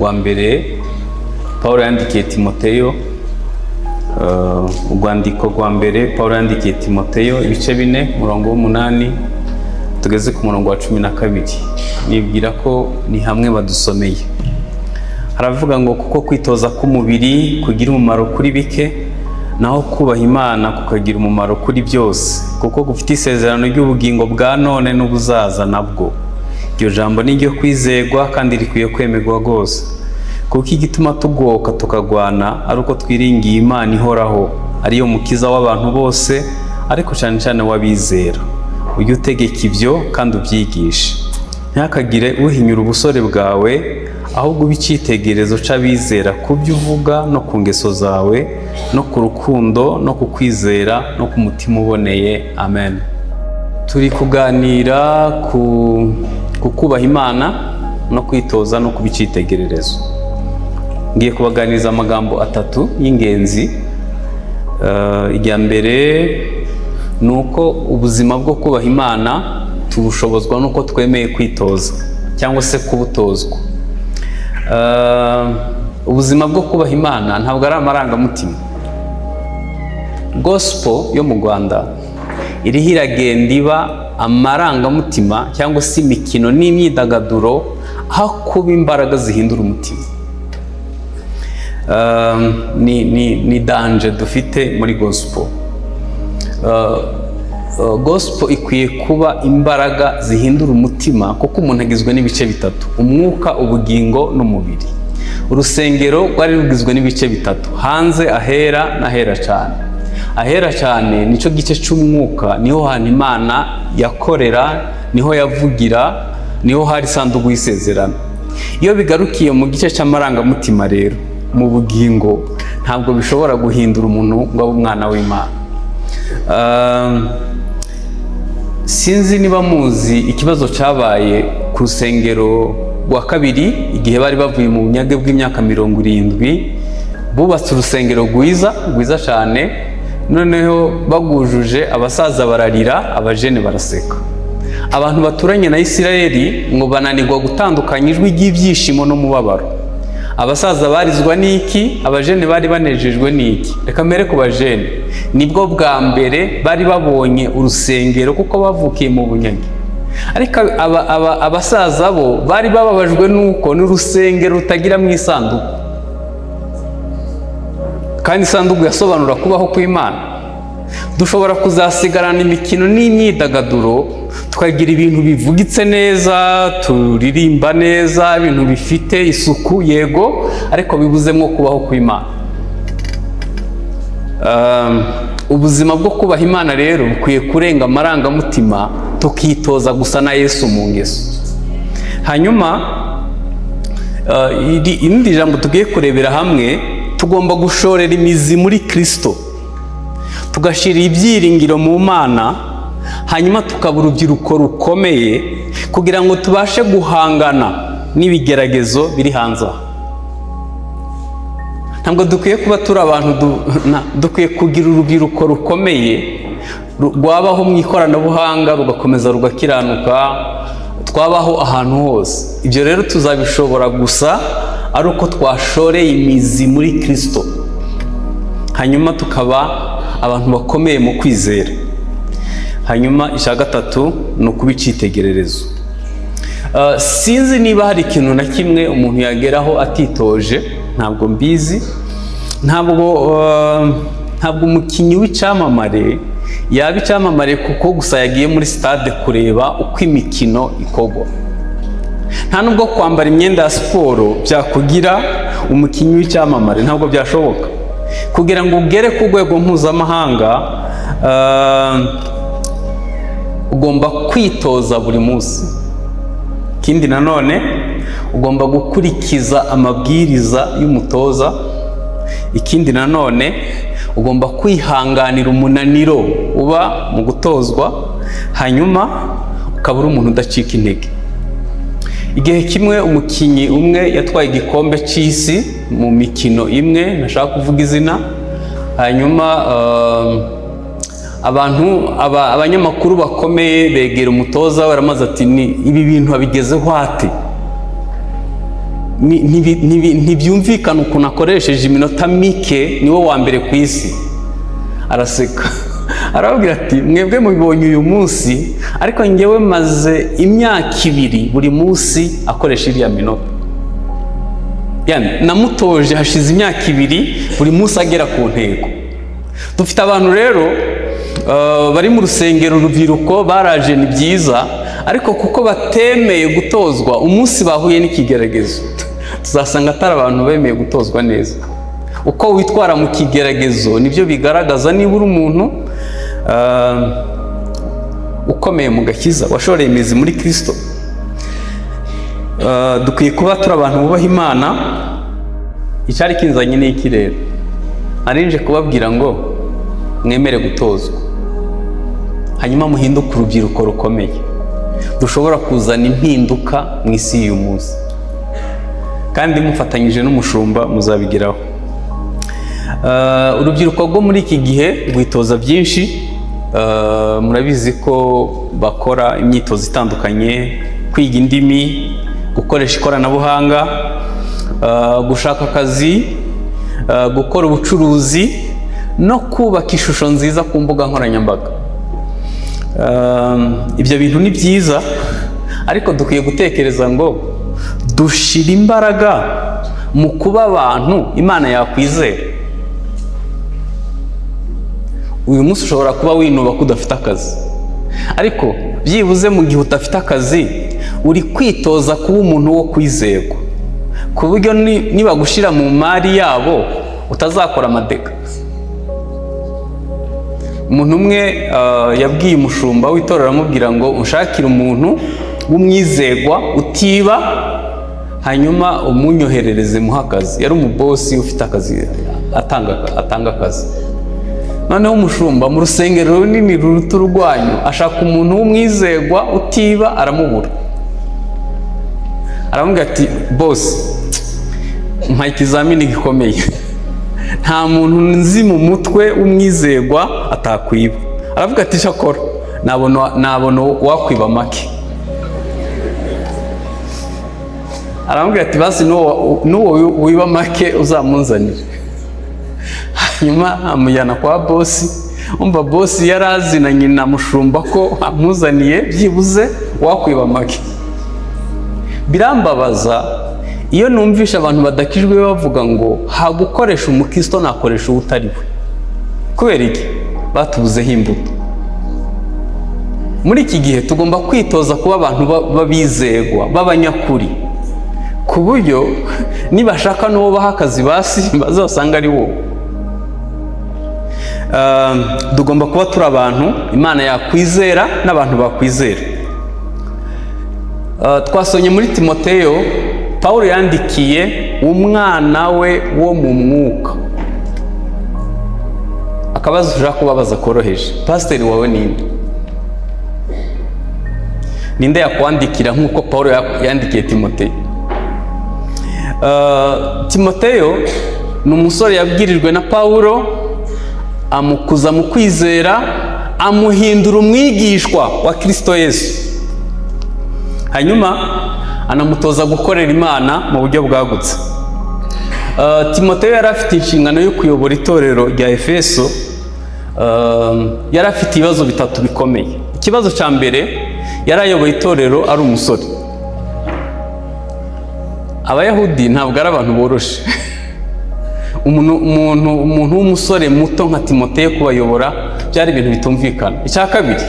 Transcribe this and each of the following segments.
rwa mbere Paul yandikiye Timoteyo, urwandiko rwa mbere Paul yandikiye Timoteyo, ibice 4, umurongo w'8 tugeze ku murongo wa 12. Nibwira ko ni hamwe badusomeye. Haravuga ngo: "Kuko kwitoza k'umubiri kugira umumaro kuri bike, naho kubaha Imana kukagira umumaro kuri byose, kuko gufite isezerano ry'ubugingo bwa none n'ubuzaza nabwo. Iryo jambo ni iryo kwizerwa kandi rikwiye kwemerwa rwose, kuko igituma tugoka tukagwana ari uko twiringiye Imana ihoraho, ariyo mukiza w'abantu bose, ariko cyane cyane w'abizera. Ujye utegeka ibyo kandi ubyigishe. Ntihakagire uhinyura ubusore bwawe, ahubwo ube icyitegererezo c'abizera ku byo uvuga no ku ngeso zawe no ku rukundo no ku kwizera no ku mutima uboneye." Amen. Turi kuganira ku kubaha Imana no kwitoza no kuba icyitegererezo. Ngiye kubaganiriza amagambo atatu y'ingenzi. Irya mbere ni uko ubuzima bwo kubaha Imana tubushobozwa n'uko twemeye kwitoza cyangwa se kubutozwa. Ubuzima bwo kubaha Imana ntabwo ari amarangamutima. Gospel yo mu Rwanda iriho iragenda iba amarangamutima cyangwa se imikino n'imyidagaduro, aho kuba imbaraga zihindura umutima. Ni danger dufite muri gospel. Gospel ikwiye kuba imbaraga zihindura umutima, kuko umuntu agizwe n'ibice bitatu: umwuka, ubugingo n'umubiri. Urusengero rwari rugizwe n'ibice bitatu: hanze, ahera n'ahera cyane. Ahera cyane nicyo gice cy'umwuka, niho hantu Imana yakorera, niho yavugira, niho hari isanduku y'isezerano. Iyo bigarukiye mu gice cy'amarangamutima rero, mu bugingo, ntabwo bishobora guhindura umuntu ngo abe umwana w'Imana. Sinzi niba muzi ikibazo cyabaye ku rusengero rwa kabiri igihe bari bavuye mu bunyage bw'imyaka 70. Bubatse urusengero rwiza rwiza cyane, noneho bagujuje abasaza bararira, abajene baraseka. Abantu baturanye na Isirayeli ngo bananirwa gutandukanya ijwi ry'ibyishimo n'umubabaro. Abasaza barizwa n'iki? Abajene bari banejejwe n'iki? Reka mbere ku bajene: nibwo bwa mbere bari babonye urusengero, kuko bavukiye mu bunyage. Ariko abasaza bo bari bababajwe n'uko n'urusengero rutagira mu isanduku, kandi isanduku yasobanura kubaho kw'Imana. Dushobora kuzasigarana imikino n'imyidagaduro, tukagira ibintu bivugitse neza, turirimba neza, ibintu bifite isuku, yego, ariko bibuzemo kubaho kw'Imana. Ubuzima bwo kubaha Imana rero bukwiye kurenga amarangamutima, tukitoza gusa na Yesu mu ngeso. Hanyuma irindi jambo tugiye kurebera hamwe: tugomba gushorera imizi muri Kirisito, tugashyira ibyiringiro mu Mana, hanyuma tukaba urubyiruko rukomeye kugira ngo tubashe guhangana n'ibigeragezo biri hanze aha. Ntabwo dukwiye kuba turi abantu, dukwiye kugira urubyiruko rukomeye rwabaho mu ikoranabuhanga, rugakomeza rugakiranuka, twabaho ahantu hose. Ibyo rero tuzabishobora gusa ari uko twashoreye imizi muri Kirisito, hanyuma tukaba abantu bakomeye mu kwizera. Hanyuma icya gatatu ni ukuba icyitegererezo. Sinzi niba hari ikintu na kimwe umuntu yageraho atitoje, ntabwo mbizi. Ntabwo umukinnyi w'icyamamare yaba icyamamare kuko gusa yagiye muri stade kureba uko imikino ikorwa. Nta nubwo kwambara imyenda ya siporo byakugira umukinnyi w'icyamamare, ntabwo byashoboka. Kugira ngo ugere ku rwego mpuzamahanga, ugomba kwitoza buri munsi. Ikindi nanone, ugomba gukurikiza amabwiriza y'umutoza. Ikindi nanone, ugomba kwihanganira umunaniro uba mu gutozwa, hanyuma ukaba uri umuntu udacika intege. Igihe kimwe umukinnyi umwe yatwaye igikombe cy'isi mu mikino imwe ntashaka kuvuga izina. Hanyuma abantu abanyamakuru bakomeye begera umutoza, baramaze ati: "Ni ibi bintu wabigezeho ate?" Ntibyumvikana ukuntu akoresheje iminota mike, niwe wa mbere ku isi. Araseka, arababwira ati: "Mwebwe mubibonye uyu munsi, ariko ngewe maze imyaka 2 buri munsi akoresha iriya minota. Yani namutoje hashize imyaka 2, buri munsi agera ku ntego." Dufite abantu rero bari mu rusengero, urubyiruko baraje, ni byiza, ariko kuko batemeye gutozwa, umunsi bahuye n'ikigeragezo tuzasanga atari abantu bemeye gutozwa neza. Uko witwara mu kigeragezo nibyo bigaragaza niba uri umuntu ukomeye mu gakiza, washoreye imizi muri Kirisito. Dukwiye kuba turi abantu bubaha Imana. Icyari kinzanye ni iki rero? Narinje kubabwira ngo mwemere gutozwa, hanyuma muhinduke urubyiruko rukomeye dushobora kuzana impinduka mu isi y'uyu munsi, kandi mufatanyije n'umushumba muzabigeraho. Urubyiruko rwo muri iki gihe rwitoza byinshi. Murabizi ko bakora imyitozo itandukanye: kwiga indimi, gukoresha ikoranabuhanga, gushaka akazi, gukora ubucuruzi no kubaka ishusho nziza ku mbuga nkoranyambaga. Ibyo bintu ni byiza, ariko dukwiye gutekereza ngo dushira imbaraga mu kuba abantu Imana yakwizera. Uyu munsi ushobora kuba winuba ko udafite akazi, ariko byibuze mu gihe udafite akazi uri kwitoza kuba umuntu wo kwizerwa, ku buryo nibagushyira mu mari yabo utazakora amadega. Umuntu umwe yabwiye umushumba w'itorero, aramubwira ngo: "Unshakire umuntu w'umwizerwa utiba, hanyuma umunyoherereze muhe akazi." Yari umubosi ufite akazi, atanga akazi. Noneho umushumba mu rusengero runini ruruta urwanyu ashaka umuntu w'umwizerwa utiba, aramubura. Aramubwira ati: "Bosi, mpa ikizamini gikomeye, nta muntu nzi mu mutwe w'umwizerwa atakwiba." Aravuga ati: "Cyakora nabona wakwiba make." Aramubwira ati: "Basi n'uwo wiba make uzamunzanire." Hanyuma amujyana kwa bosi. Umva, bosi yari azi na nyina mushumba ko amuzaniye byibuze wakwiba make. Birambabaza iyo numvishe abantu badakijwe bavuga ngo hagukoresha umukristo nakoresha uwo utari we. Kubera iki? Batubuzeho imbuto. Muri iki gihe tugomba kwitoza kuba abantu b'abizerwa, b'abanyakuri, ku buryo nibashaka n'uwo baha akazi, basi bazasanga ari wowe. Tugomba kuba turi abantu Imana yakwizera n'abantu bakwizera. Twasomye muri Timoteyo, Paul yandikiye umwana we wo mu mwuka. Akabazo ushaka kubabaza koroheje: pasiteri wawe ninde? Ninde yakwandikira nk'uko Paul yandikiye Timoteyo? Timoteyo ni umusore yabwirijwe na Pawulo, amukuza mu kwizera, amuhindura umwigishwa wa Kirisito Yesu, hanyuma anamutoza gukorera Imana mu buryo bwagutse. Timoteyo yari afite inshingano yo kuyobora itorero rya Efeso. Yari afite ibibazo bitatu bikomeye. Ikibazo cya mbere, yari ayoboye itorero ari umusore. Abayahudi ntabwo ari abantu boroshe. Umuntu w'umusore muto nka Timoteyo kubayobora byari ibintu bitumvikana. Icya kabiri,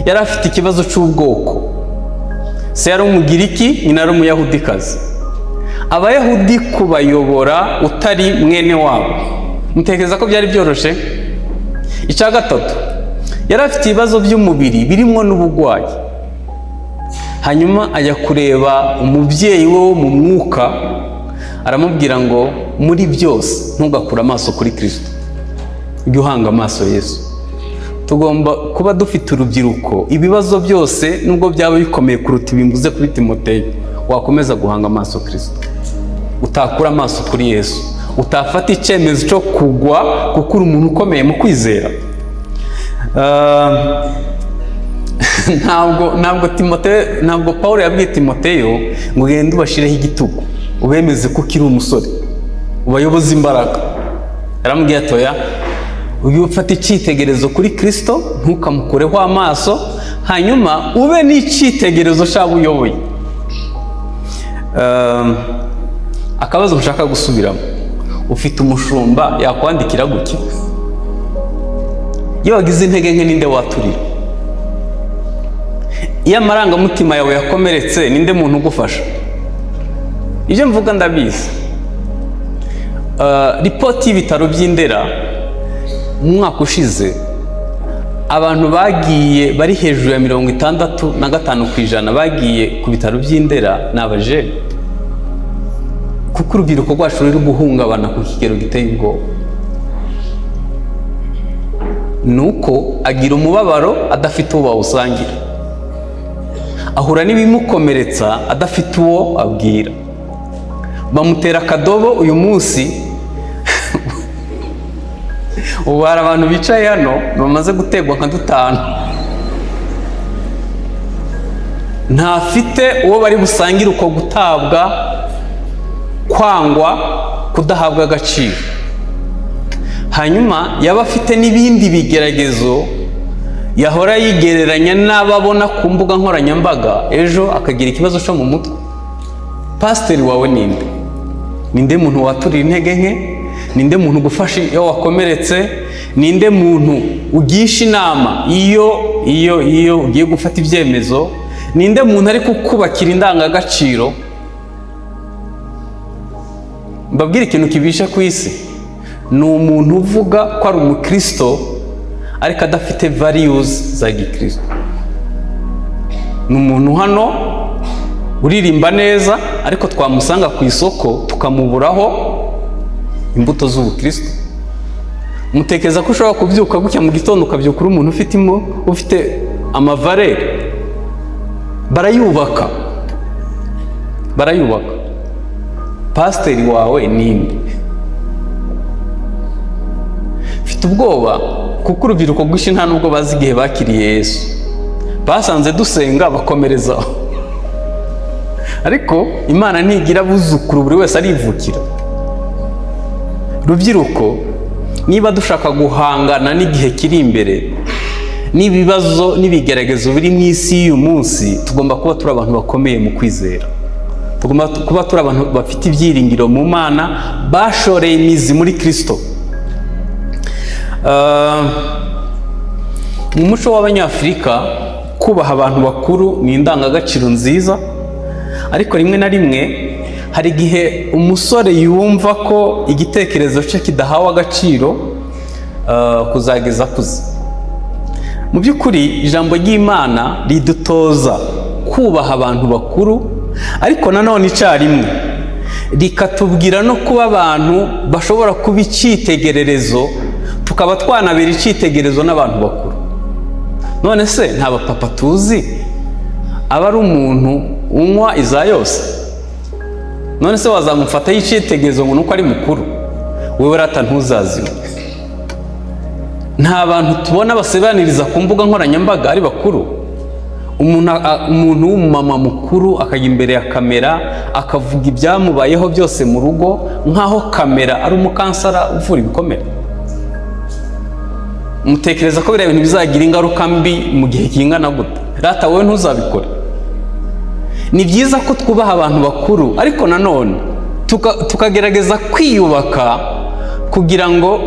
yari afite ikibazo cy'ubwoko. Se yari Umugiriki, nyina ari Umuyahudikazi. Abayahudi kubayobora utari mwene wabo, mutekereza ko byari byoroshye? Icya gatatu, yari afite ibibazo by'umubiri birimo n'uburwayi. Hanyuma ajya kureba umubyeyi we wo mu mwuka, aramubwira ngo: "Muri byose ntugakure amaso kuri Kirisito, ujye uhanga amaso Yesu." Tugomba kuba dufite urubyiruko, ibibazo byose nubwo byaba bikomeye kuruta ibimbuze kuri Timoteyo, wakomeza guhanga amaso Kirisito, utakura amaso kuri Yesu, utafata icyemezo cyo kugwa kuko uri umuntu ukomeye mu kwizera. Ntabwo Timoteyo, ntabwo Paul yabwiye Timoteyo ngo ugende ubashireho igitugu. Ubemeze ko ukiri umusore, ubayoboze imbaraga. Yaramubwiye ati: "Oya, ujye ufata icyitegererezo kuri Kirisito, ntukamukureho amaso, hanyuma ube n'icyitegererezo cy'abo uyoboye." Akabazo nshaka gusubiramo: ufite umushumba yakwandikira gutya? Iyo wagize intege nke, ninde waturira? Iyo amarangamutima yawe yakomeretse, ninde muntu ugufasha? Ibyo mvuga ndabizi. Ripoti y'ibitaro by'Indera mu mwaka ushize, abantu bagiye bari hejuru ya 65% bagiye ku bitaro by'Indera ni abajene, kuko urubyiruko rwacu ruri guhungabana ku kigero giteye ubwoba. Ni uko agira umubabaro adafite uwo bawusangira, ahura n'ibimukomeretsa adafite uwo abwira, bamutera akadobo. Uyu munsi ubu hari abantu bicaye hano bamaze gutegwa nka dutanu, ntafite uwo bari busangire uko gutabwa, kwangwa, kudahabwa agaciro. Hanyuma yaba afite n'ibindi bigeragezo, yahora yigereranya n'ababona ku mbuga nkoranyambaga, ejo akagira ikibazo cyo mu mutwe. Pasiteri wawe ninde? Ninde muntu waturira intege nke? Ninde muntu ugufasha iyo wakomeretse? Ninde muntu ugisha inama iyo ugiye gufata ibyemezo? Ninde muntu ari kukubakira indangagaciro? Mbabwire ikintu kibishe ku isi: ni umuntu uvuga ko ari umukristo ariko adafite values za gikristo. Ni umuntu hano uririmba neza, ariko twamusanga ku isoko tukamuburaho imbuto z'ubukristo. Mutekereza ko ushobora kubyuka gutya mu gitondo, ukabyuka uri umuntu ufite ama valeurs? Barayubaka, barayubaka. Pasiteri wawe ninde? Mfite ubwoba kuko urubyiruko rwinshi nta nubwo bazi igihe bakiriye Yesu. Basanze dusenga bakomerezaho, ariko Imana ntigira abuzukuru, buri wese arivukira. Rubyiruko, niba dushaka guhangana n'igihe kiri imbere, n'ibibazo n'ibigeragezo biri mu isi y'uyu munsi, tugomba kuba turi abantu bakomeye mu kwizera. Tugomba kuba turi abantu bafite ibyiringiro mu Mana, bashoreye imizi muri Kirisito. Mu muco w'Abanyafurika, kubaha abantu bakuru ni indangagaciro nziza, ariko rimwe na rimwe hari igihe umusore yumva ko igitekerezo cye kidahawe agaciro kuzageza akuze. Mu by'ukuri, ijambo ry'Imana ridutoza kubaha abantu bakuru, ariko nanone icyarimwe rikatubwira no kuba abantu bashobora kuba icyitegererezo, tukaba twanabera icyitegererezo n'abantu bakuru. None se nta bapapa tuzi aba ari umuntu unywa iza yose? None se wazamufataho icyitegererezo ngo nuko ari mukuru? Wowe rata ntuzaziwe. Nta bantu tubona basebaniriza ku mbuga nkoranyambaga ari bakuru? Umuntu w'umumama mukuru akajya imbere ya kamera akavuga ibyamubayeho byose mu rugo, nk'aho kamera ari umu counselor uvura ibikomere. Mutekereza ko biriya bintu bizagira ingaruka mbi mu gihe kingana gute? Rata wowe ntuzabikore. Ni byiza ko twubaha abantu bakuru, ariko nanone tukagerageza kwiyubaka kugira ngo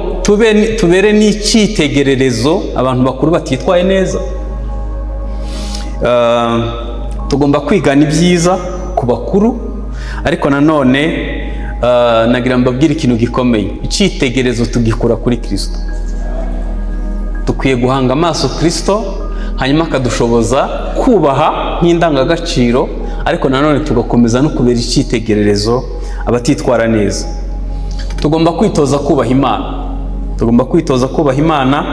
tubere n'icyitegererezo abantu bakuru batitwaye neza. Tugomba kwigana ibyiza ku bakuru, ariko nanone nagira mbabwire ikintu gikomeye: icyitegererezo tugikura kuri Kirisito. Dukwiye guhanga amaso Kirisito, hanyuma akadushoboza kubaha nk'indangagaciro, ariko nanone tugakomeza no kubera icyitegererezo abatitwara neza. Tugomba kwitoza kubaha Imana. Tugomba kwitoza kubaha Imana.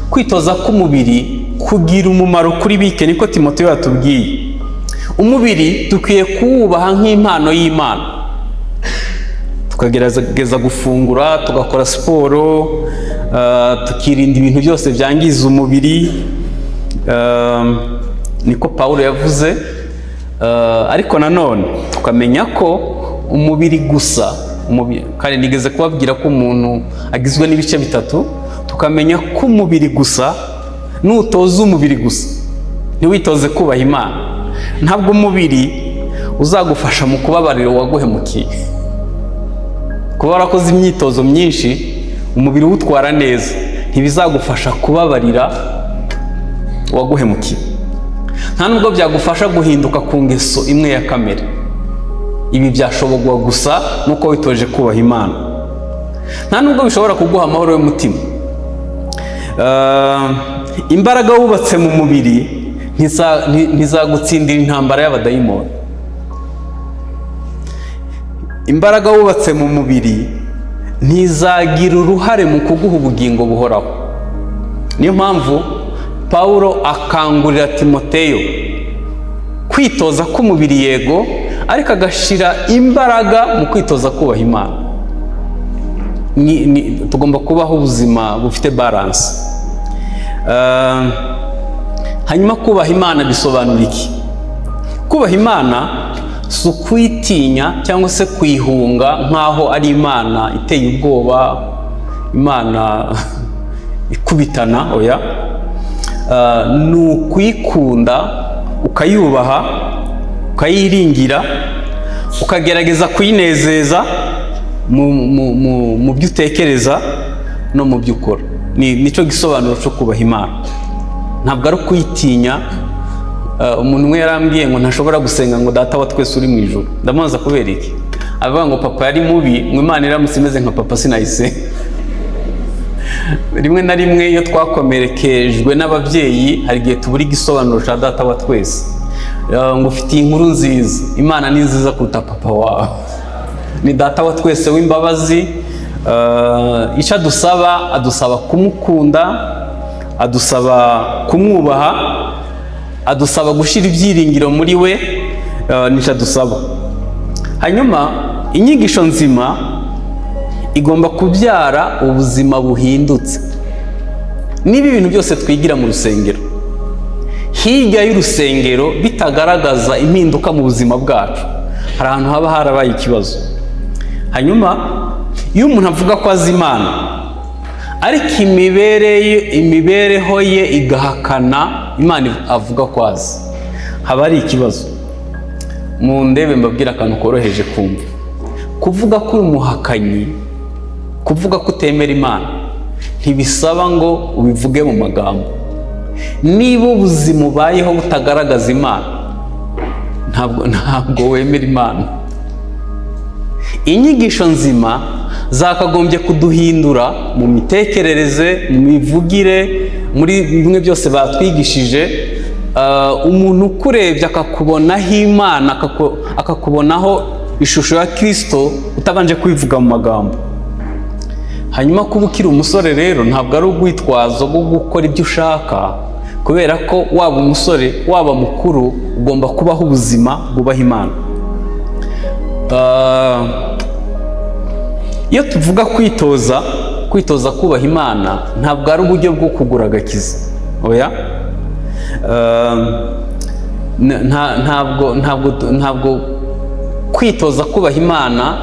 Kwitoza k'umubiri kugira umumaro kuri bike, niko Timoteyo yatubwiye. Umubiri dukwiye kuwubaha nk'impano y'Imana, tukagerageza gufungura, tugakora siporo, tukirinda ibintu byose byangiza umubiri. Niko Pawulo yavuze. Ariko nanone tukamenya ko Umubiri gusa, kandi nigeze kubabwira ko umuntu agizwe n'ibice bitatu, tukamenya ko umubiri gusa, nutoza umubiri gusa ntiwitoze kubaha Imana, ntabwo umubiri uzagufasha mu kubabarira uwaguhemukiye. Kuba warakoze imyitozo myinshi, umubiri uwutwara neza, ntibizagufasha kubabarira uwaguhemukiye. Nta nubwo byagufasha guhinduka ku ngeso imwe ya kamere. Ibi byashoborwa gusa nuko witoje kubaha Imana. Nta nubwo bishobora kuguha amahoro y'umutima. Imbaraga wubatse mu mubiri ntizagutsindira intambara y'abadayimoni. Imbaraga wubatse mu mubiri ntizagira uruhare mu kuguha ubugingo buhoraho. Niyo mpamvu Pawulo akangurira Timoteyo kwitoza k'umubiri, yego, ariko agashyira imbaraga mu kwitoza kubaha Imana. Tugomba kubaho ubuzima bufite balance. Hanyuma kubaha Imana bisobanura iki? Kubaha Imana si ukuyitinya cyangwa se kuyihunga nk'aho ari Imana iteye ubwoba, Imana ikubitana. Oya. Ni ukuyikunda, ukayubaha, ukayiringira, ukagerageza kuyinezeza mu byo utekereza no mu byo ukora. Nicyo gisobanuro cyo kubaha Imana, ntabwo ari ukuyitinya. Umuntu umwe yarambwiye ngo ntashobora gusenga ngo "Data wa twese uri mu ijuru". Ndamubaza kubera iki, avuga ngo papa yari mubi, ngo Imana iramutse imeze nka papa sinayisenga. Rimwe na rimwe iyo twakomerekejwe n'ababyeyi, hari igihe tubura igisobanuro cya data wa twese. Ngo ufitiye inkuru nziza: Imana ni nziza kuruta papa wawe. Ni data wa twese w'imbabazi. Icyo adusaba, adusaba kumukunda, adusaba kumwubaha, adusaba gushyira ibyiringiro muri we. Nicyo adusaba. Hanyuma inyigisho nzima igomba kubyara ubuzima buhindutse. Niba ibintu byose twigira mu rusengero, hirya y'urusengero, bitagaragaza impinduka mu buzima bwacu, hari ahantu haba harabaye ikibazo. Hanyuma iyo umuntu avuga ko azi Imana, ariko imibereho ye igahakana Imana avuga ko azi, haba hari ikibazo. Mu ndebe mbabwira akantu koroheje kumva: kuvuga ko uri umuhakanyi, kuvuga ko utemera Imana, ntibisaba ngo ubivuge mu magambo. Niba ubuzima ubayeho butagaragaza Imana, ntabwo wemera Imana. Inyigisho nzima zakagombye kuduhindura mu mitekerereze, mu mivugire, muri bimwe byose batwigishije. Umuntu ukurebye akakubonaho Imana, akakubonaho ishusho ya Kirisito, utabanje kubivuga mu magambo. Hanyuma kuba ukiri umusore rero ntabwo ari urwitwazo rwo gukora ibyo ushaka, kubera ko waba umusore, waba mukuru, ugomba kubaho ubuzima bwubaha Imana. Iyo tuvuga kwitoza kubaha Imana, ntabwo ari uburyo bwo kugura agakiza. Oya. Ntabwo kwitoza kubaha Imana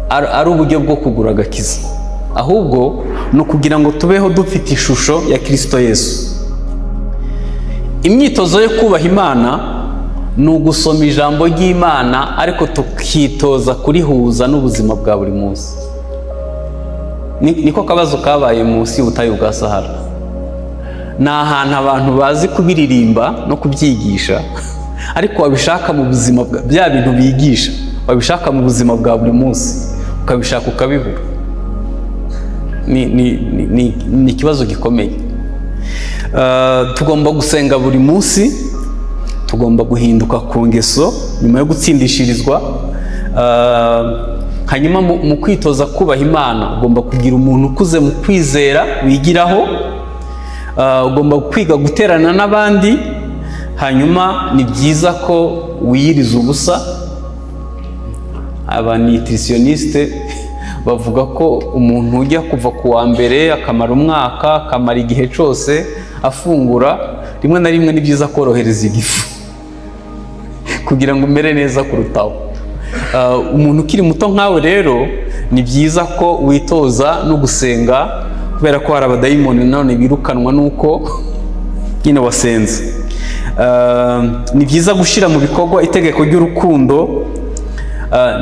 ari uburyo bwo kugura agakiza, ahubwo ni ukugira ngo tubeho dufite ishusho ya Kirisito Yesu. Imyitozo yo kubaha Imana ni ugusoma ijambo ry'Imana, ariko tukitoza kurihuza n'ubuzima bwa buri munsi. Niko kabazo kabaye munsi y'ubutayu bwa Sahara. Ni ahantu abantu bazi kubiririmba no kubyigisha, ariko wabishaka mu buzima bya bintu bigisha, wabishaka mu buzima bwa buri munsi, ukabishaka ukabibura. Ni ikibazo gikomeye. Tugomba gusenga buri munsi, tugomba guhinduka ku ngeso nyuma yo gutsindishirizwa. Hanyuma mu kwitoza kubaha Imana, ugomba kugira umuntu ukuze mu kwizera wigiraho. Ugomba kwiga guterana n'abandi. Hanyuma ni byiza ko wiyiriza ubusa. Aba nutritionniste bavuga ko umuntu ujya kuva ku wa mbere akamara umwaka, akamara igihe cyose afungura rimwe na rimwe, ni byiza korohereza igifu kugira ngo umere neza kurutaho. Umuntu ukiri muto nkawe rero ni byiza ko witoza no gusenga, kubera ko hari abadayimoni nanone birukanwa nuko nyine wasenze. Ni byiza gushyira mu bikorwa itegeko ry'urukundo.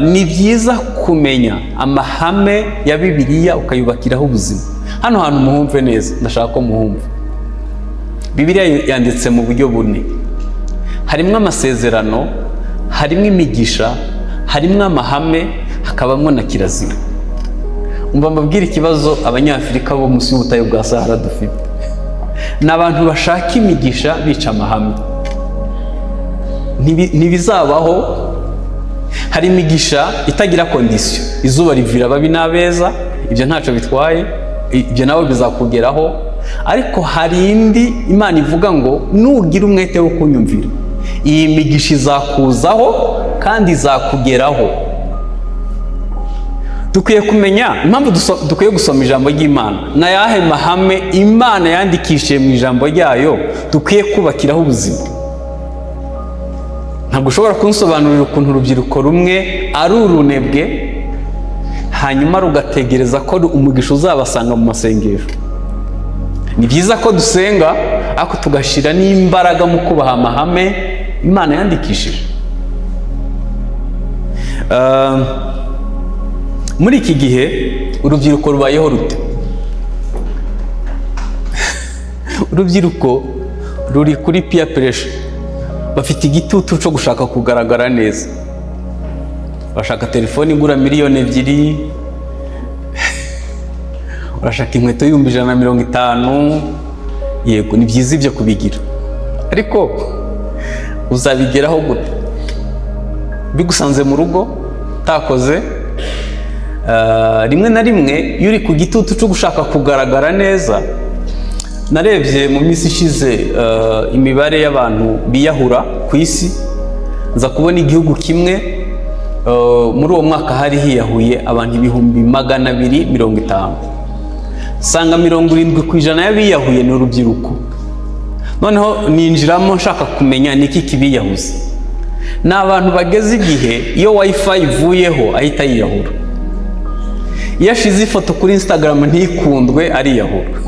Ni byiza kumenya amahame ya Bibiliya ukayubakiraho ubuzima. Hano hantu muhumve neza, ndashaka ko muhumva. Bibiliya yanditse mu buryo bune: harimo amasezerano, harimo imigisha, harimo amahame, hakabamo na kirazira. Umva mbabwire, ikibazo Abanyafurika bo munsi y'ubutayu bwa Sahara dufite ni abantu bashaka imigisha bica amahame. Ntibizabaho. Hari imigisha itagira condition: izuba rivira ababi n'abeza, ibyo ntacyo bitwaye, ibyo nawe bizakugeraho. Ariko hari indi Imana ivuga ngo nugira umwete wo kunyumvira, iyi migisha izakuzaho kandi izakugeraho. Dukwiye kumenya impamvu dukwiye gusoma ijambo ry'Imana, ni ayahe mahame Imana yandikishije mu ijambo ryayo dukwiye kubakiraho ubuzima. Ntabwo ushobora kunsobanurira ukuntu urubyiruko rumwe ari urunebwe, hanyuma rugategereza ko umugisha uzabasanga mu masengesho. Ni byiza ko dusenga, ariko tugashyira n'imbaraga mu kubaha amahame Imana yandikishije. Muri iki gihe urubyiruko rubayeho rute? Urubyiruko ruri kuri peer pressure, bafite igitutu cyo gushaka kugaragara neza, bashaka telefone igura 2 miliyoni, urashaka inkweto y'150,000. Yego, ni byiza ibyo kubigira, ariko uzabigeraho gute bigusanze mu rugo utakoze? Rimwe na rimwe iyo uri ku gitutu cyo gushaka kugaragara neza. Narebye mu minsi ishize imibare y'abantu biyahura ku isi, nza kubona igihugu kimwe muri uwo mwaka hari hiyahuye abantu 250,000, nsanga 70% y'abiyahuye ni urubyiruko. Noneho ninjiramo nshaka kumenya ni iki kibiyahuza. Ni abantu bageze igihe iyo WiFi ivuyeho ahita yiyahura, iyo ashize ifoto kuri Instagram ntikundwe ariyahura,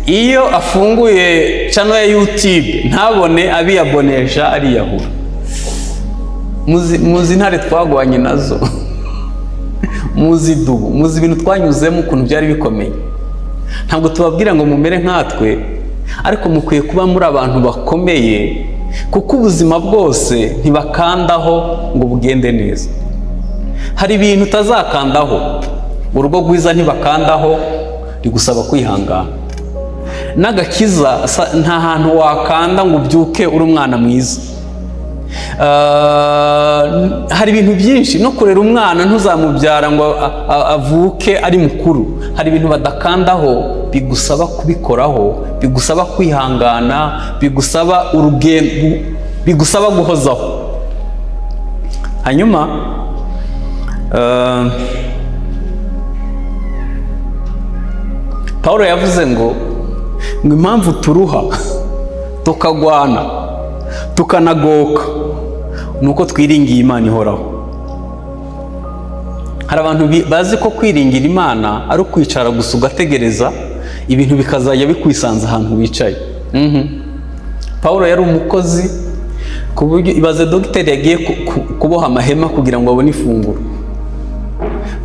iyo afunguye channel ya YouTube ntabone abiyabonesha ariyahura. Muzi intare twagwanye nazo, muzi idubu, muzi ibintu twanyuzemo ukuntu byari bikomeye. Ntabwo tubabwira ngo mumere nkatwe, ariko mukwiye kuba muri abantu bakomeye, kuko ubuzima bwose ntibakandaho ngo bugende neza. Hari ibintu utazakandaho. Urugo rwiza ntibakandaho, rigusaba kwihangana. N'agakiza, nta hantu wakanda ngo ubyuke uri umwana mwiza. Hari ibintu byinshi, no kurera umwana ntuzamubyara ngo avuke ari mukuru. Hari ibintu badakandaho, bigusaba kubikoraho, bigusaba kwihangana, bigusaba urugendo, bigusaba guhozaho. Hanyuma Paul yavuze ngo impamvu turuha, tukagwana, tukanagoka, ni uko twiringiye Imana ihoraho. Hari abantu bazi ko kwiringira Imana ari ukwicara gusa ugategereza ibintu bikazajya bikwisanza ahantu wicaye. Paul yari umukozi, ku buryo ibaze dogiteri yagiye kuboha amahema kugira ngo abone ifunguro.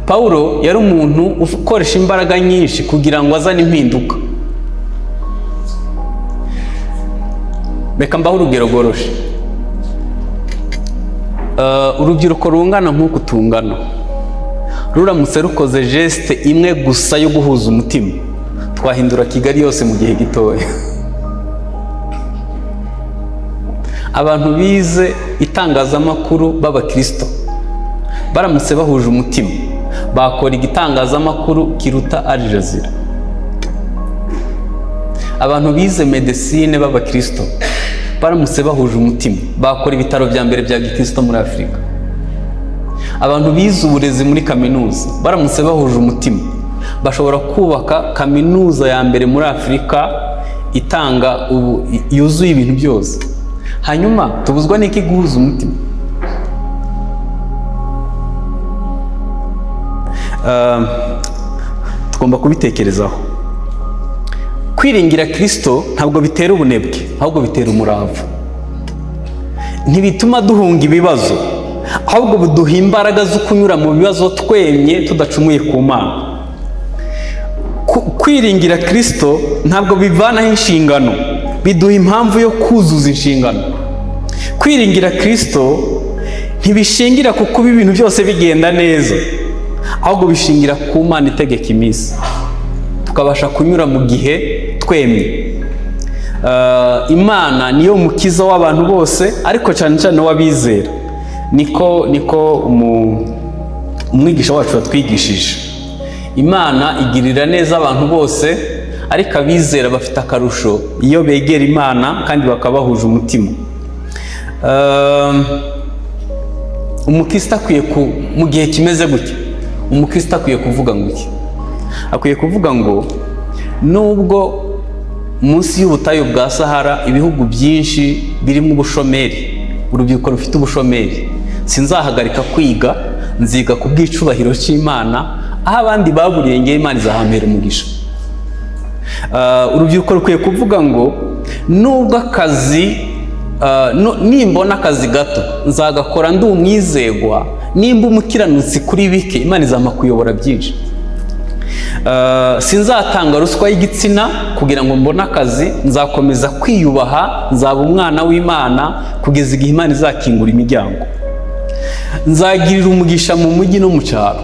Paul yari umuntu ukoresha imbaraga nyinshi kugira ngo azane impinduka. Reka mbahe urugero rworoshye. Urubyiruko rungana nk'uku tungana ruramutse rukoze geste imwe gusa yo guhuza umutima, twahindura Kigali yose mu gihe gitoya. Abantu bize itangazamakuru b'abakirisito baramutse bahuje umutima, bakora igitangazamakuru kiruta Al Jazeera. Abantu bize médecine b'abakirisito baramutse bahuje umutima, bakora ibitaro bya mbere bya gikirisito muri Afurika. Abantu bize uburezi muri kaminuza baramutse bahuje umutima, bashobora kubaka kaminuza ya mbere muri Afurika itanga ubu yuzuye ibintu byose. Hanyuma tubuzwa n'iki guhuza umutima? Tugomba kubitekerezaho. Kwiringira Kirisito ntabwo bitera ubunebwe, ahubwo bitera umurava. Ntibituma duhunga ibibazo, ahubwo buduha imbaraga zo kunyura mu bibazo twemye, tudacumuye ku Mana. Kwiringira Kirisito ntabwo bivanaho inshingano, biduha impamvu yo kuzuza inshingano. Kwiringira Kirisito ntibishingira ku kuba ibintu byose bigenda neza, ahubwo bishingira ku Mana itegeka iminsi, tukabasha kunyura mu gihe twemye. Imana niyo mukiza w'abantu bose, ariko cyane cyane w'abizera. Niko umwigisha wacu yatwigishije. Imana igirira neza abantu bose, ariko abizera bafite akarusho iyo begera Imana kandi bakaba bahuje umutima. Umukristo akwiye ku mu gihe kimeze gutya, umukristo akwiye kuvuga ngo iki? Akwiye kuvuga ngo nubwo munsi y'ubutayu bwa Sahara ibihugu byinshi birimo ubushomeri, urubyiruko rufite ubushomeri, sinzahagarika kwiga, nziga ku bw'icubahiro cy'Imana. Aho abandi baburiye, ngewe Imana izahampera umugisha. Urubyiruko rukwiye kuvuga ngo nubwo akazi nimbona akazi gato, nzagakora ndi umwizegwa. Nimba umukiranutsi kuri bike, Imana izampa kuyobora byinshi. Sinzatanga ruswa y'igitsina kugira ngo mbone akazi, nzakomeza kwiyubaha, nzaba umwana w'Imana kugeza igihe Imana izakingura imiryango. Nzagirira umugisha mu mujyi no mu cyaro.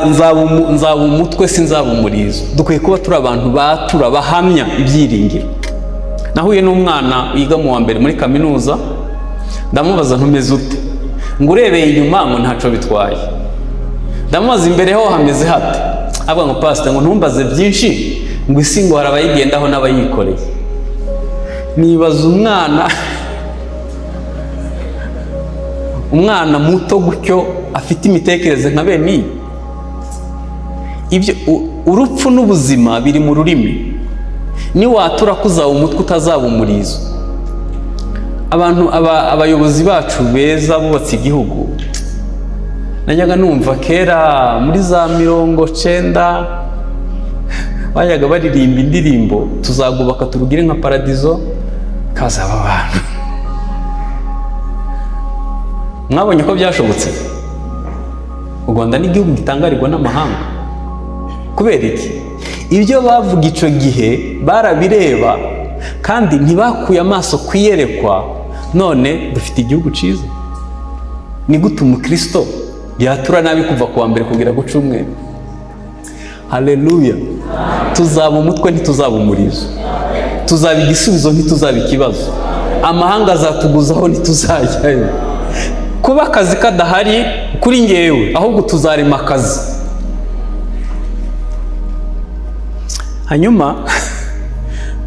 Nzaba umutwe, sinzaba umurizo. Dukwiye kuba turi abantu batura, bahamya ibyiringiro. Nahuye n'umwana wiga mu wa mbere muri kaminuza, ndamubaza ntumeze ute? Ngo urebeye inyuma ngo ntaco bitwaye. Ndamubaza imbere ho hameze hate? Avuga ngo pastor, ngo ntumbaze byinshi, ngo isi ngo hari abayigendaho n'abayikoreye. Nibaza umwana muto gutyo afite imitekerereze nka bene iyi. Ibyo urupfu n'ubuzima biri mu rurimi. Niwatura ko uzaba umutwe, utazaba umurizo. Abantu abayobozi bacu beza bubatse igihugu, najyaga numva kera muri za 90 bajyaga baririmba indirimbo "Tuzagubaka turugire nka paradizo", kazaba abantu. Mwabonye ko byashobotse. U Rwanda ni igihugu gitangarirwa n'amahanga. Kubera iki? Ibyo bavuga icyo gihe barabireba kandi ntibakuye amaso ku iyerekwa. None dufite igihugu cyiza. Ni gute umukristo yatura nabi kuva ku wa mbere kugera ku cyumweru? Haleluya! Tuzaba umutwe, ntituzaba umurizo. Tuzaba igisubizo, ntituzaba ikibazo. Amahanga azatuguzaho, ntituzajyayo. Kuba akazi kadahari kuri ngewe, ahubwo tuzarema akazi. Hanyuma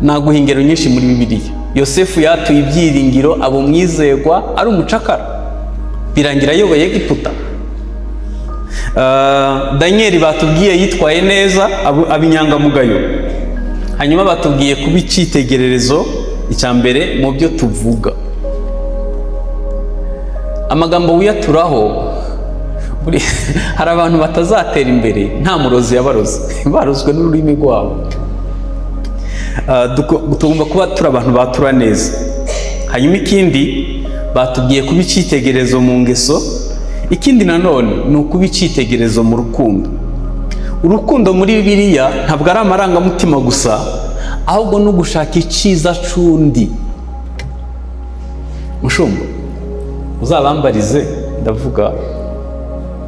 naguha ingero nyinshi muri Bibiliya. Yosefu yatuye ibyiringiro, aba umwizerwa ari umucakara, birangira ayoboye Egiputa. Daniyeli batubwiye yitwaye neza, aba inyangamugayo. Hanyuma batubwiye kuba icyitegererezo, icya mbere mu byo tuvuga. Amagambo wiyaturaho, hari abantu batazatera imbere nta murozi yabaroze, barozwe n'ururimi rwabo. Tugomba kuba turi abantu batura neza. Hanyuma ikindi batubwiye kuba icyitegererezo mu ngeso. Ikindi nanone ni ukuba icyitegererezo mu rukundo. Urukundo muri Bibiliya ntabwo ari amarangamutima gusa, ahubwo no gushaka icyiza c'undi. Mushumba, uzabambarize, ndavuga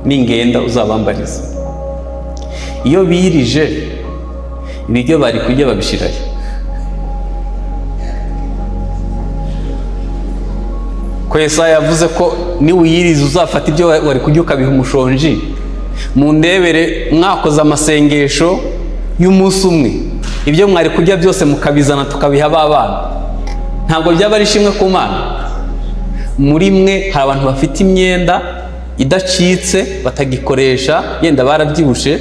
ningenda uzabambarize, iyo birije ibiryo bari kurya babishirayo? Ko Yesaya yavuze ko niwiyiriza uzafata ibyo wari kurya ukabiha umushonji. Mundebere mwakoze amasengesho y'umunsi umwe, ibyo mwari kurya byose mukabizana tukabiha ba bana, ntabwo byaba ari ishimwe ku Mana? Muri mwe hari abantu bafite imyenda idacitse batagikoresha, yenda barabyibushe,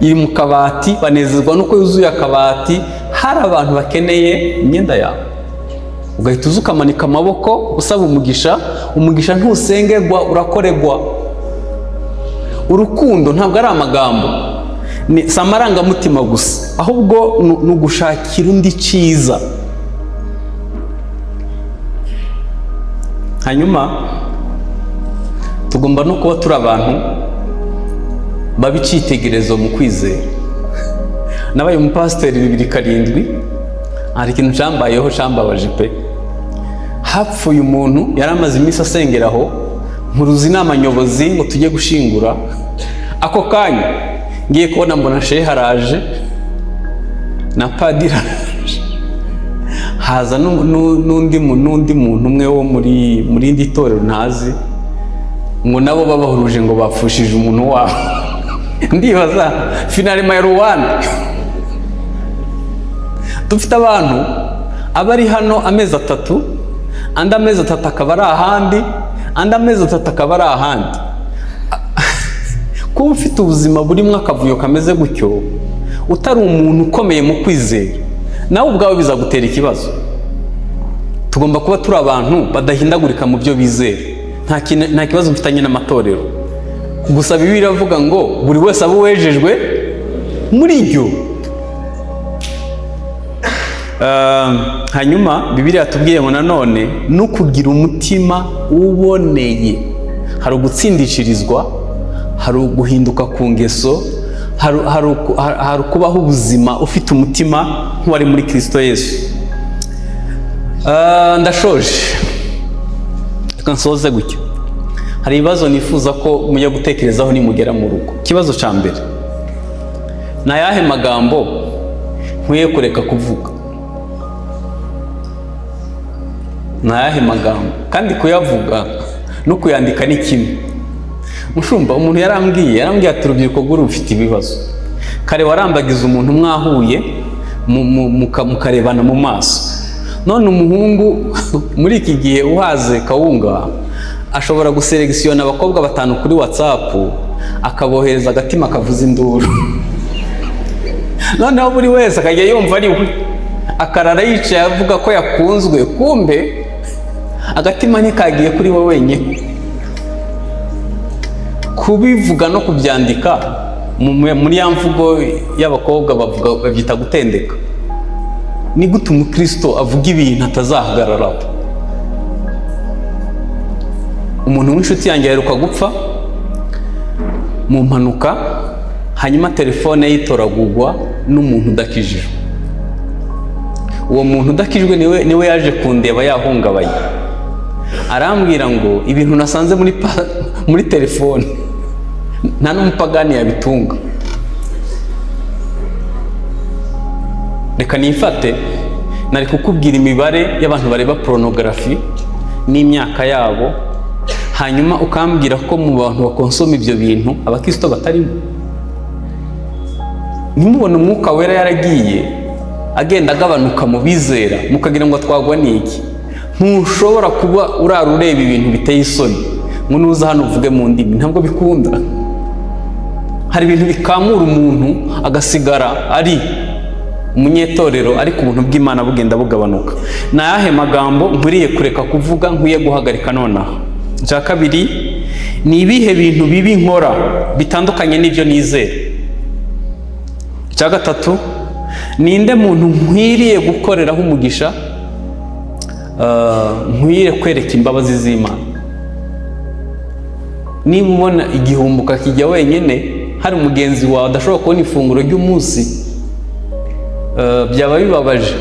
iri mu kabati, banezezwa nuko yuzuye akabati. Hari abantu bakeneye imyenda yawe, ugahita uza ukamanika amaboko usaba umugisha. Umugisha ntusengerwa, urakoregwa. Urukundo ntabwo ari amagambo, si amarangamutima gusa, ahubwo ni ugushakira undi cyiza. Hanyuma tugomba no kuba turi abantu baba icyitegererezo mu kwizera. Nabaye umupasiteri 2007, hari ikintu cyambayeho cyambabaje pe. Hapfuye umuntu yari amaze iminsi asengera aho, mpuruza inama nyobozi ngo tujye gushingura. Ako kanya ngiye kubona mbona shehe araje na padiri araje, haza n'undi muntu umwe wo muri indi torero ntazi, ngo nabo babahuruje ngo bapfushije umuntu wabo. Ndibaza finalima ya Rwanda. Dufite abantu abari hano amezi 3, andi amezi 3 akaba ari ahandi, andi amezi 3 akaba ari ahandi. Kuba ufite ubuzima burimo akavuyo kameze gutyo, utari umuntu ukomeye mu kwizera, nawe ubwawe bizagutera ikibazo. Tugomba kuba turi abantu badahindagurika mu byo bizera. Nta kibazo mfitanye n'amatorero, gusa Bibiliya iravuga ngo buri wese abe uwejejwe muri ryo. Hanyuma Bibiliya yatubwiye ngo nanone no kugira umutima uboneye. Hari ugutsindishirizwa, hari uguhinduka ku ngeso, hari ukubaho ubuzima ufite umutima nk'uwari muri Kristo Yesu. Ndashoje, reka nsoze gutyo. Hari ibibazo nifuza ko mujya gutekerezaho nimugera mu rugo. Ikibazo cya mbere: ni ayahe magambo nkwiye kureka kuvuga? Ni ayahe magambo? Kandi kuyavuga no kuyandika ni kimwe. Mushumba, umuntu yarambwiye ati urubyiruko rw'ubu rufite ibibazo. Kare warambagiza umuntu mwahuye mukarebana mu maso, none umuhungu muri iki gihe uhaze kawunga ashobora guseregisiyona abakobwa 5 kuri WhatsApp, akabohereza agatima kavuza induru, noneho buri wese akajya yumva ari we, akarara yicaye avuga ko yakunzwe, kumbe agatima ntikagiye kuri we wenyine. Kubivuga no kubyandika muri ya mvugo y'abakobwa bavuga babyita gutendeka. Ni gute umukristo avuga ibintu atazahagararaho? Umuntu w'inshuti yanjye aheruka gupfa mu mpanuka, hanyuma telefone ye itoragurwa n'umuntu udakijijwe. Uwo muntu udakijwe niwe yaje kundeba yahungabanye, arambwira ngo ibintu nasanze muri telefone nta n'umupagani yabitunga. Reka nifate, nari kukubwira imibare y'abantu bareba porunogarafi n'imyaka yabo, hanyuma ukambwira ko mu bantu bakonsoma ibyo bintu abakristo batarimo. Ntimubone umwuka wera yaragiye agenda agabanuka mu bizera, mukagira ngo twagwa n'iki? Ntushobora kuba urara ureba ibintu biteye isoni ngo nuza hano uvuge mu ndimi, ntabwo bikunda. Hari ibintu bikamura umuntu agasigara ari umunyetorero, ariko ubuntu bw'Imana bugenda bugabanuka. Ni ayahe magambo nkwiriye kureka kuvuga, nkwiye guhagarika nonaha? Icya kabiri: ni ibihe bintu bibi nkora bitandukanye n'ibyo nizera? Icya gatatu: ninde muntu nkwiriye gukoreraho umugisha, nkwiriye kwereka imbabazi z'Imana? Niba ubona igihombo kijya wenyine, hari umugenzi wawe adashobora kubona ifunguro ry'umunsi, byaba bibabaje.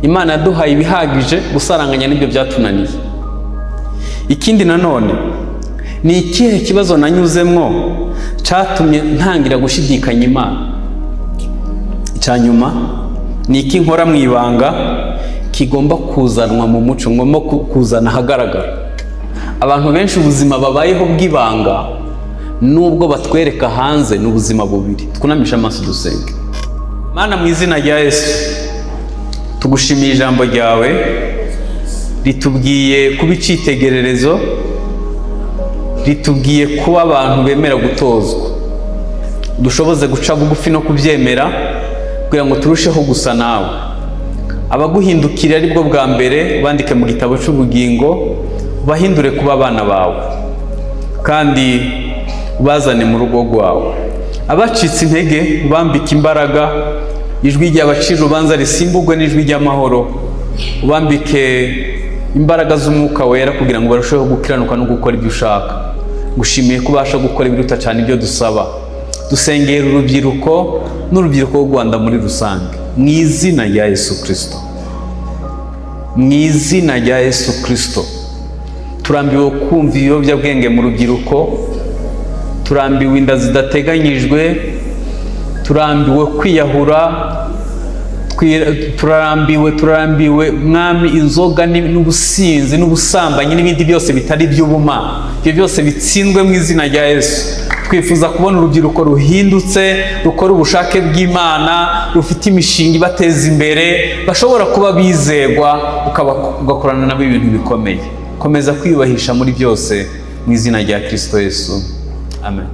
Imana yaduhaye ibihagije gusaranganya n'ibyo byatunaniye. Ikindi nanone, ni ikihe kibazo nanyuzemwo cyatumye ntangira gushidikanya Imana? Icya nyuma: ni iki nkora mu ibanga kigomba kuzanwa mu muco, ngomba kuzana ahagaragara? Abantu benshi ubuzima babayeho bw'ibanga nubwo batwereka hanze ni ubuzima bubiri. Twunamishe amaso dusenge. Mana, mu izina rya Yesu, tugushimiye ijambo ryawe ritubwiye kuba icyitegererezo, ritubwiye kuba abantu bemera gutozwa. Dushoboze guca bugufi no kubyemera kugira ngo turusheho gusa nawe. Abaguhindukira aribwo bwa mbere bandike mu gitabo cy'ubugingo, bahindure kuba abana bawe, kandi Ubazane mu rugo rwawe. Abacitse intege ubambike imbaraga, ijwi ry'abacira urubanza risimbugwe n'ijwi ry'amahoro. Ubambike imbaraga z'Umwuka Wera kugira ngo barusheho gukiranuka no gukora ibyo ushaka. Gushimiye ko ubasha gukora ibiruta cyane ibyo dusaba. Dusengera urubyiruko n'urubyiruko rw'u Rwanda muri rusange, mu izina rya Yesu Kirisito, mu izina rya Yesu Kirisito. Turambiwe kumva ibiyobyabwenge mu rubyiruko, turambiwe inda zidateganyijwe, turambiwe kwiyahura, turarambiwe, turambiwe, Mwami, inzoga n'ubusinzi n'ubusambanyi n'ibindi byose bitari iby'ubumana. Ibyo byose bitsindwe mu izina rya Yesu. Twifuza kubona urubyiruko ruhindutse, rukora ubushake bw'Imana, rufite imishinga ibateza imbere, bashobora kuba bizegwa, ugakorana nabo ibintu bikomeye. Komeza kwiyubahisha muri byose, mu izina rya Kirisito Yesu, amen.